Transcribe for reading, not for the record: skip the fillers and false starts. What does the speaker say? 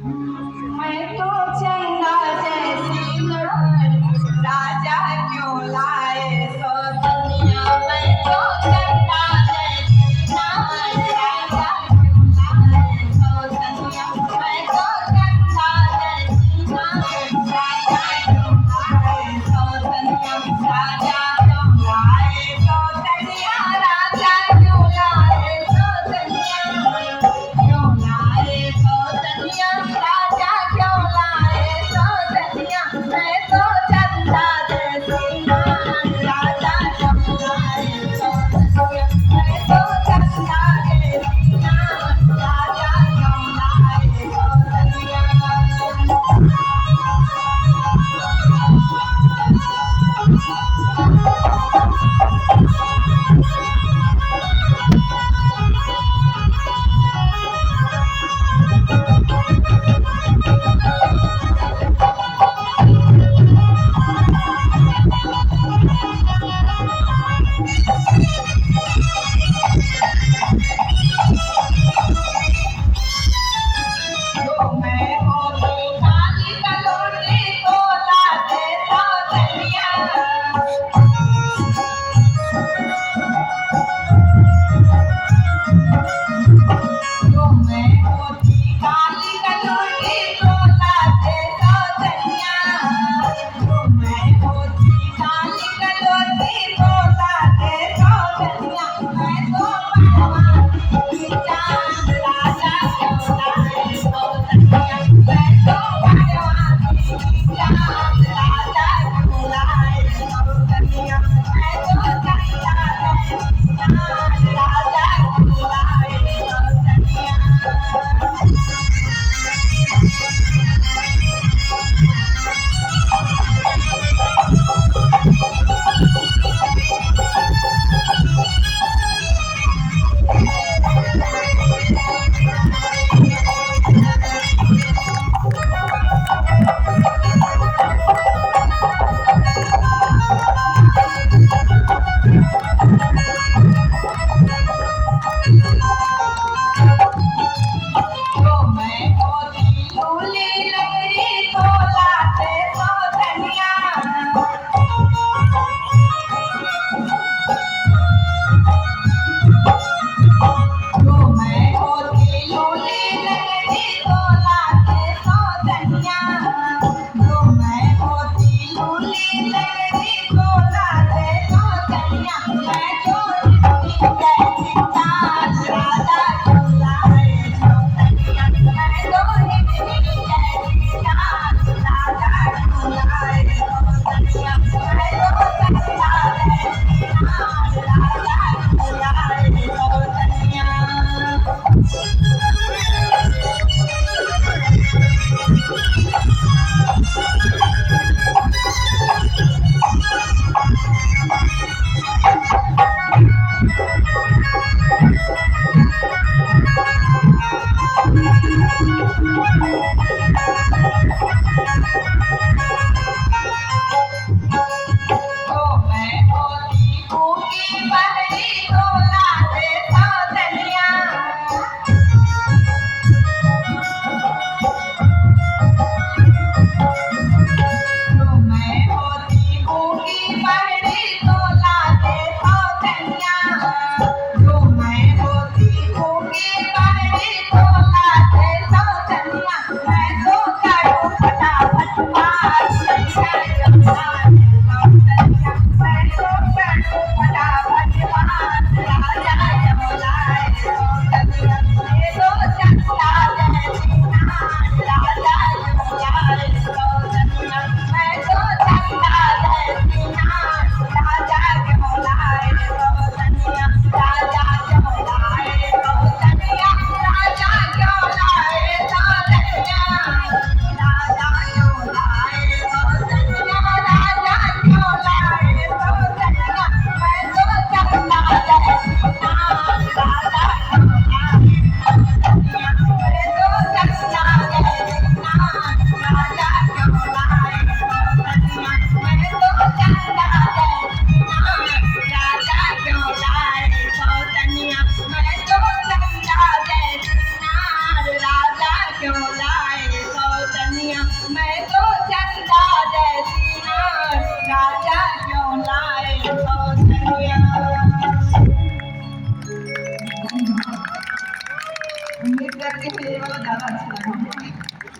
मैं तो चंदा जैसी नार, राजा क्यों लाए सो दुनिया। मैं तो चंदा जैसी नार, राजा क्यों लाए सो दुनिया। मैं तो चंदा जैसी नार, राजा क्यों लाए सो दुनिया। राजा क्यों लाए सो दुनिया, राजा क्यों लाए सो दुनिया। क्यों लाए सो दुनिया, राजा क्यों लाए सो दुनिया। मैं तो चंदा जैसी नार, करके ये वाला ज़्यादा अच्छा लगा।